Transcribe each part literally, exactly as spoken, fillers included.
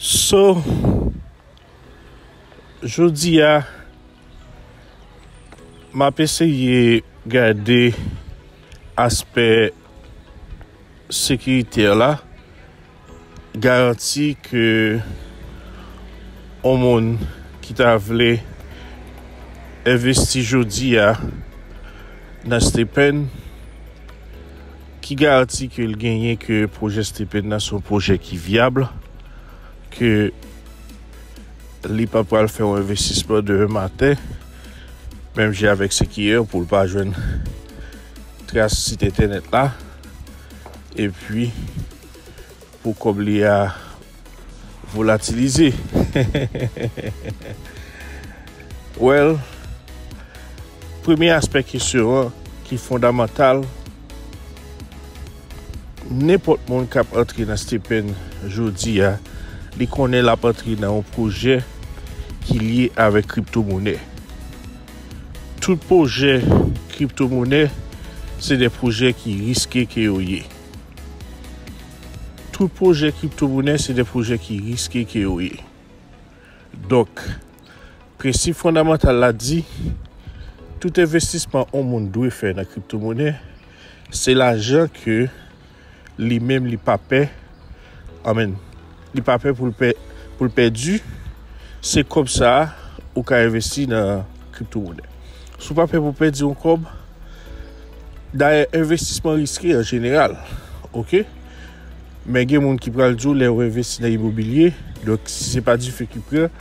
So, jodi a, m ap eseye gade aspè sekirite la, garanti ke yon moun ki ta vle envesti jodi a nan Stephen, ki garanti ke l genyen ke pwojè Stephen nan se yon pwojè ki vyab, ke li pa pral fè yon envestisman demen maten, menm jan avèk Sekiyè, pou l pa jwenn tras sit entènèt la, epi pou kòb li a volatilize. Well, premye aspè kesyon an ki fondamantal, nenpòt moun k ap antre nan Stephen jodi a, li konnen l ap antre nan yon pwojè ki lye avèk kriptomonè. Tout pwojè kriptomonè, se de pwojè ki riske ke yo ye. Tout pwojè kriptomonè, se de pwojè ki riske ke yo ye. Donk, prensip fondamantal la di, tout envestisman yon moun dwe fè nan kriptomonè, se lajan ke li menm li pa pè, amen, li pa pè pou l pè, pou l pèdi, se kòb sa a ou ka envesti nan kriptomonè. Si w pa pè pou pèdi yon kòb, dayè, envestisman riske an jeneral, oke? Men gen moun ki pral di w lè w envesti nan imobilye, donk si se pa dife ki pran,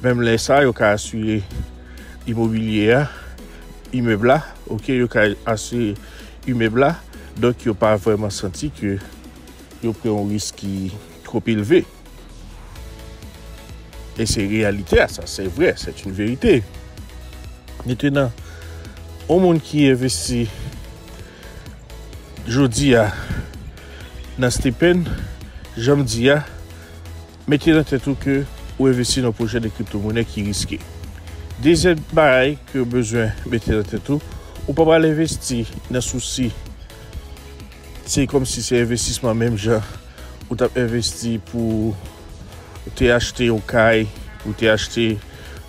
menm lè sa a, yo ka asire imobilye a, imèb la, oke, yo ka asire imèb la, donk yo pa vrèman santi ke yo pran yon risk ki twòp elve. E se reyalite a sa, se vre, c'est une vérité. Mentenan, yon moun ki envesti jodi a nan Stephen, jan m di a, mete nan tèt ou ke ou envesti nan pwojè de kriptomonè ki riske. Dezyèm bagay ke w bezwen mete nan tèt ou, ou pa pral envesti nan sousi, se kòmsi se envestisman menm jan ou t ap envesti pou ou te achte yon kay, ou te achte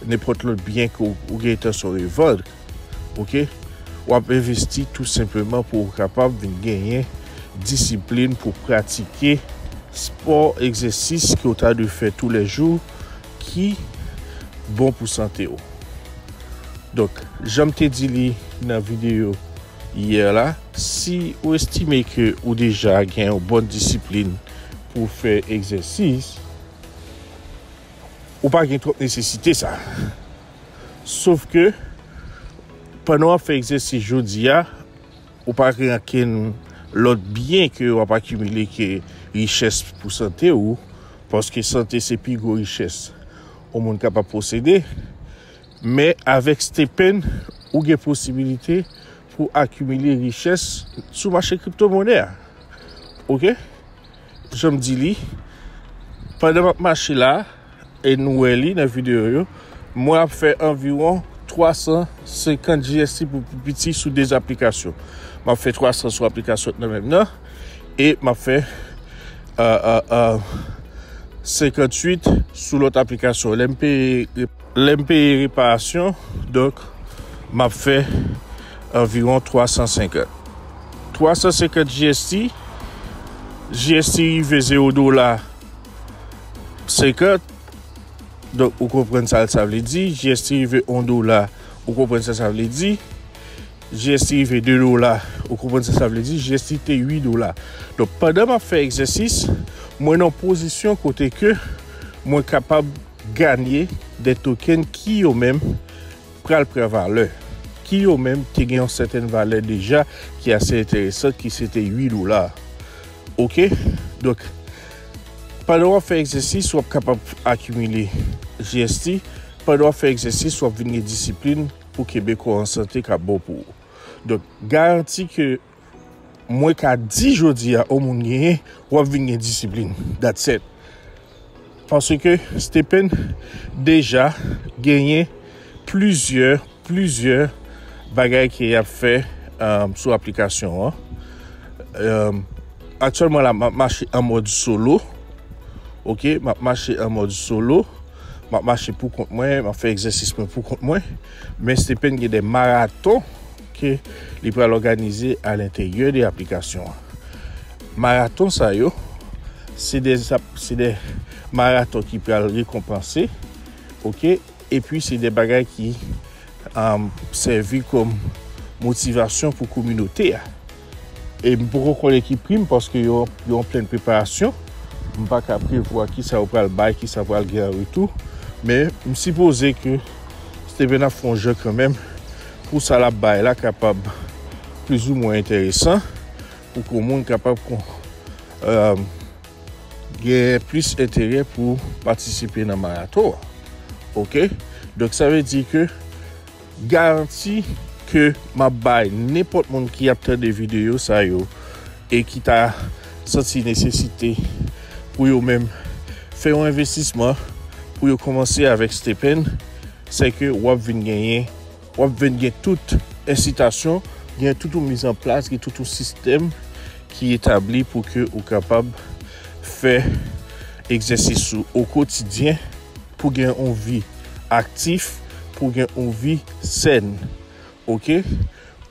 nenpòt lòt byen ke w, ou gen entansyon revann, oke? W ap envesti tou senpleman pou w kapab vin genyen disiplin pou pratike spò, egzèsis ke w ta dwe fè toulejou ki bon pou sante w. Donk, jan m te di li nan videyo yè la, si ou estime ke ou deja gen yon bòn disiplin pou w fè egzèsis, ou pa gen twòp nesesite sa. Sof ke, pandan w ap fè egzèsis jodi a, ou pa gen okenn lòt byen ke w ap akimile ke richès pou sante w, paske sante se pi gwo richès yon moun kapab posede. Men avèk Stephen, ou gen posibilite pou akimile richès sou mache kriptomonè a. Oke? Jan m di li, pandan m ap mache la, e nou wè li nan videyo yo, mwen ap fè anviwon twa san senkant G S T pou pi piti sou de aplikasyon. M ap fè twa san sou aplikasyon nan menm nan, e m ap fè, euh, euh, euh, senkant uit sou lòt aplikasyon. Lè m peye, lè m peye reparasyon, donk, m ap fè anviwon twa san senkant. Twa san senkant G S T, G S T rive zewo dola senkant. Donk, ou konprann sa sa vle di. G S T rive yon dola, ou konprann sa sa vle di. G S T rive de dola, ou konprann sa sa vle di. G S T te uit dola. Donk, pandan m ap fè egzèsis, mwen nan pozisyon kote ke mwen kapab ganye de token ki yo menm pral pran valè, ki yo menm te gen yon sètèn valè deja ki ase enteresan, ki se te uit dola. Oke? Donk, pandan w ap fè egzèsis, w ap kapab akimile G S T. Pandan w ap fè egzèsis, w ap vin gen disiplin pou kenbe kò w an sante k ap bon pou ou. Donk, garanti ke mwen ka di jodi a, yon moun genyen, w ap vin gen disiplin. That's it. Paske Stephen deja genyen plizyè, plizyè bagay ke y ap fè, um, sou aplikasyon an. Um, aktyèlman la, m ap mache an mòd solo. Ok, m ap mache an mòd solo. M ap mache pou kont mwen, m ap fè egzèsis mwen pou kont mwen. Men Stephen gen de maraton ke li pral òganize alenteryè de aplikasyon an. Maraton sa yo, se de, se de maraton ki pral rekonpanse, ok? Epi se de bagay ki, um, sèvi kòm motivasyon pou kominote a. E m poko konnen ki pri m paske yo, yo an plen preparasyon. M pa ka prevwa kisa yo pral bay, kisa pral gen an retou. Men m sipoze ke Stephen ap fè yon jan kanmenm pou sa l ap bay la kapab plizoumwen enteresan, pou ke yon moun kapab kon, um, gen plis enterè pou patisipe nan maraton an. Ok? Donk, sa vle di ke garanti ke m ap bay nenpòt moun ki ap tande videyo sa yo e ki ta santi nesesite pou yo menm fè yon envestisman pou yo kòmanse avèk Stephen, se ke w ap vin genyen, w ap vin gen tout ensitasyon, gen tout yon mizanplas, gen tout yon sistèm ki etabli pou ke ou kapab fè egzèsis ou o kotidyen, pou gen yon vi aktif, pou gen yon vi sèn, ok?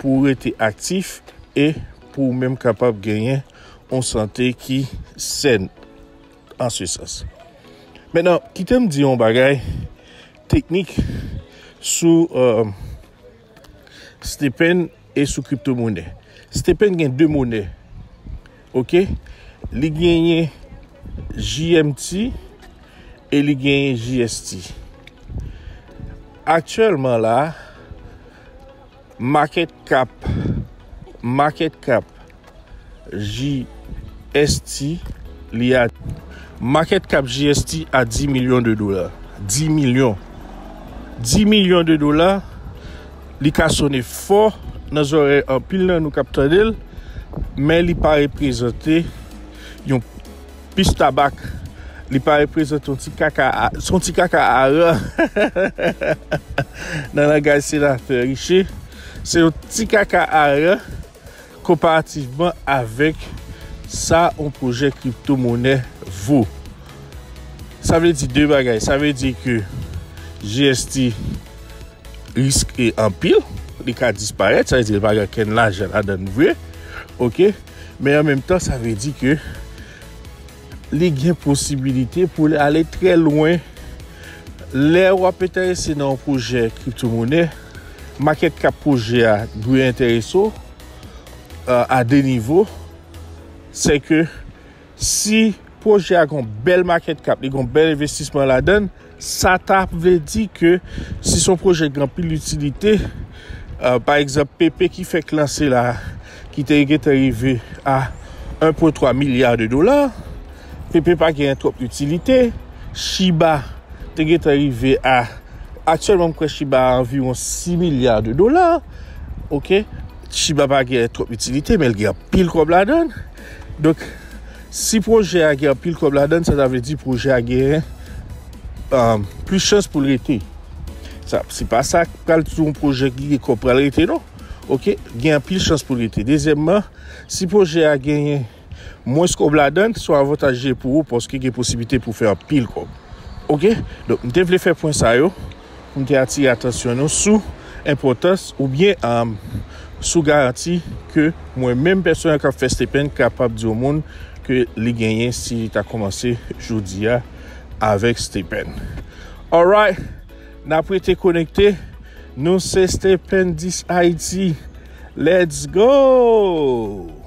Pou w rete aktif e pou w menm kapab genyen yon sante ki sèn, an se sans. Mentnan, kite m di yon bagay teknik sou, euh, Stephen e sou kriptomonè. Stephen gen de monè. Ok? Li genyen J M T e li genyen J S T. Aktyèlman la, market cap, market cap J S T li a, market cap J S T a dis milyon de dola. Dis milyon. Dis milyon de dola, li ka sonnen fò nan zòrèy anpil nan nou k ap tande l, men li pa reprezante yon pis tabak. Li pa reprezante yon ti kaka, a- se yon ti kaka aran. Nan langaj senatè Riché, se yon ti kaka aran konparativman avèk sa yon pwojè kriptomonè vo. Sa vle di de bagay. Sa vle di ke J S T riske anpil, li ka disparèt, sa vle di li pa gen okenn lajan ladan l vre. Ok? Men an menm tan, sa vle di ke li gen posibilite pou l ale trè lwen. Lè w ap enterese nan yon pwojè kriptomonè, market cap pwojè a dwe enterese w, euh, a de nivo. Se ke si pwojè a gen yon bèl market cap, li gen yon bèl envestisman ladan l, sa ta vle di ke si se yon pwojè ki gen anpil itilite, euh, pa egzanp, P P ki fèk lanse la, ki te gentan rive a en pwen twa milya de dola, P P pa genyen twòp itilite, Shiba te gentan rive a, aktyèlman, m kwè Shiba a anviwon sis milya de dola. Ok? Shiba pa gen twòp itilite, men l gen anpil kòb ladan l. Donk, si pwojè a gen anpil kòb ladan l, sa ta vle di pwojè a gen, um, plis chans pou l rete. Sa, se pa sa k pral di yon pwojè ki gen kòb pral rete, non. Ok? Gen anpil chans pou l rete. Dezyèmman, si pwojè a genyen mwens kòb ladan l, se yon avantaj li ye pou ou paske gen posiblite pou w fè anpil kòb. Ok? Donk, m te vle fè pwen sa yo pou m te atire atansyon nou sou enpòtans oubyen, um, sou garanti ke mwen menm pèsonèl k ap fè Stephen kapab di yon moun ke li genyen si li ta kòmanse jodi a avèk Stephen. Alright, n ap rete konekte. Nou se Stephen dis Ayiti. Let's go!